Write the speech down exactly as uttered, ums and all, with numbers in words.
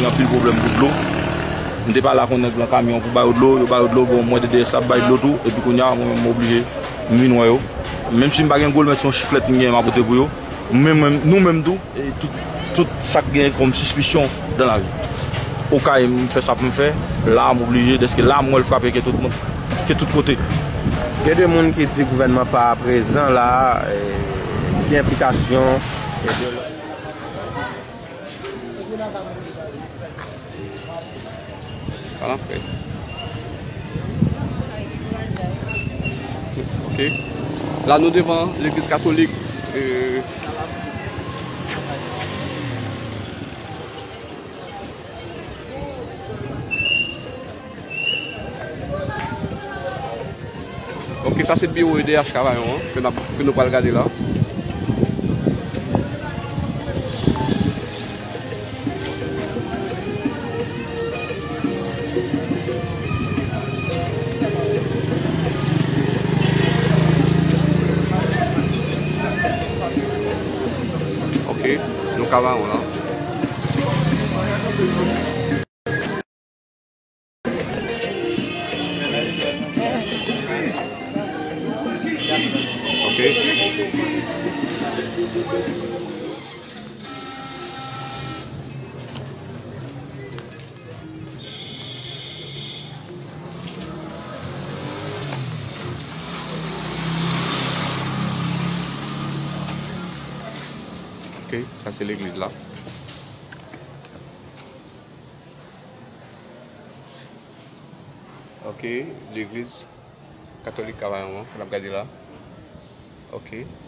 Anpil pwoblèm pou dlo. M te pale ak yon nèg nan kamyon pou ba yo dlo, yo ba yo dlo, bon, mwen te dèyè sa ap bay dlo tou, epi kounye a, mwen menm, m oblije, m vin wè yo. Menm si m pa gen gwo l, men se yon chiklèt m gen, m ap pote pou yo. Mwen menm, nou menm tou, e tout, tout sa k gen kòm sispisyon dan lavi. Okay, m fè sa pou m fè, la, m oblije, dèske la, m wè l frape ke tout moun, ke tout kote. Gen de moun ki di gouvènman pa a prezan la, e, ki enplikasyon, e, de Sa n ap fè. Ok. La, nou devan legliz katolik. Euh, Ok, sa se biwo E D H Kavayon an, ke n ap, ke nou pral gade la. Ok, nou Kavayon la. Ok. Ok, sa se legliz la. Ok, legliz katolik Kavayon an, n ap gade la. Ok.